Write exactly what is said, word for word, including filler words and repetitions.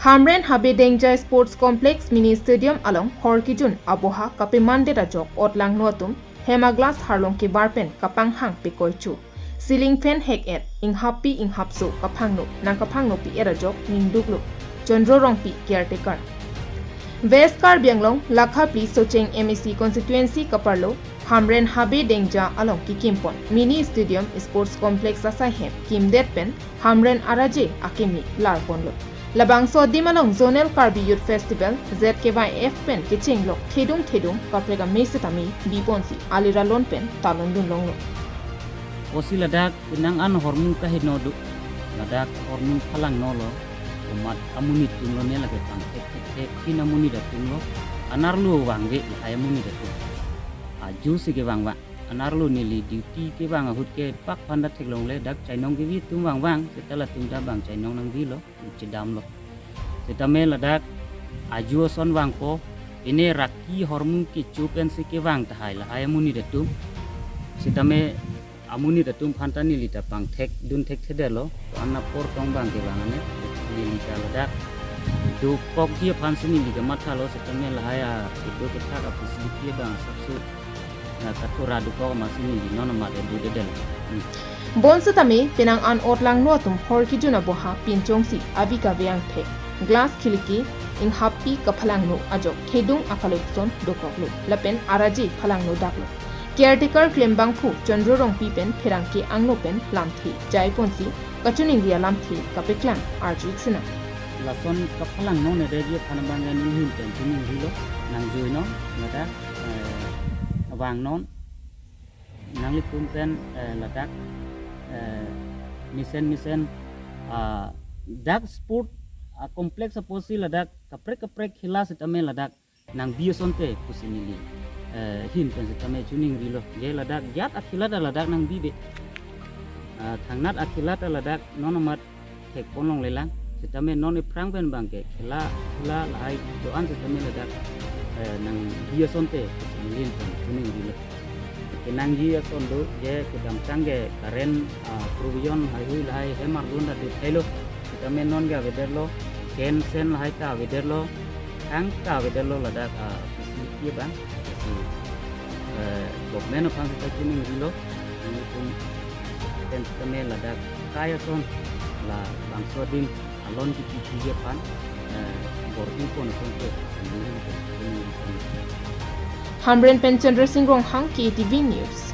Hamren Habe Dengja Sports Complex Mini Stadium along hor kijun aboha kapemandet ajok otlangno atum hem a glass harlong kebar pen kapanghang pekoicho. Ceiling fan hek-et, inghappi inghapso kaphangno, nangkaphangno pi-et ajok ningduklo Chandra Rongpi, caretaker. West Karbi Anglong, Lakha Phli Socheng M A C constituency kaparlo Hamren Habe Dengja along kikimpon Mini Stadium Sports Complex asai hem kimdet pen Hamren araje akimi larponlo. Labangso adim along Zonal Karbi Youth Festival, Z K Y F pen kechenglok thedung thedung kaprek amei setame biponsi aliralon pen talondun longlo. Osi ladak penang an hormu kaheno do. Ladak hormu phalangnolo. Komat amonit atumlo ne lake pangthek thek thek, pin amonit atumlo. Anerlo vangve lahai amonit atum. Ajo si kevang vang. Anerlo neli duty kevang ahut ke pak phanda theklongle, dak chainong kevi atum vang vang, seta latum ta bang chainong nangbilo, chedamlo. Setame ladak ajo ason vangpo, pine raki hormu kecho pensi kevang tahai lahai amonit atum. Setame amonit atum aphanta neli ta pangthekdun thekthedetlo, ko-an apor tong bang kevang ane, neli ta ladak dokokji aphansi neli kamathalo, setame lahai a kedo kethak a facility abang asapso na kathura dokok amatsi neli non amat edodedetlo. Hmm. Bonsetame penang an otlangno atum hor kijun aboha pinchongsi avi kave angthek, glass khiliki, inghappi kaphalangno ajok thedung a collection dokoklo, lapen araje phalangno daklo. Caretaker klembangphu Chandra Rongpi pen pherangke angno pen lamthe jaiponsi kachiningri alamthe kapeklang arju-ik sinang. Lason kaphalangno nereji aphan abang neli ahin pen chiningrilo, nangjoinon, ladak, eh, vangnon, nanglitum pen, eh, ladak, eh, mesen mesen, ah, dak sport, ah, complex apotsi ladak kaprek kaprek khela setame ladak nangbi asonte pusi neli, eh, ahin pen setame chiningrilo. Je ladak jat akhela ta ladak nangbibe. Ah, thangnat akhela ta ladak non amat thekpon longlelang. Setame non ephrang pen bang ke khela khela lahai do-an setame ladak, eh, nangbi asonte pusi neli ahin pen chiningrilo. Kenangji ason do, je kedamtang ke current, ah, provision haihui lahai hem ardun ta dothailo. Setame non ke avedetlo, fan sen lahai ta avedetlo, thang ta avedetlo ladak, ah, facility abang. Si, eh, government aphan seta chiningrilo, nangtum pen setame ladak kai ason, labangso adim alon kipiji aphan, eh, bor-ipon asonte, chiningrilo. Hamren pen Chandra Singh Ronghang, K T V News.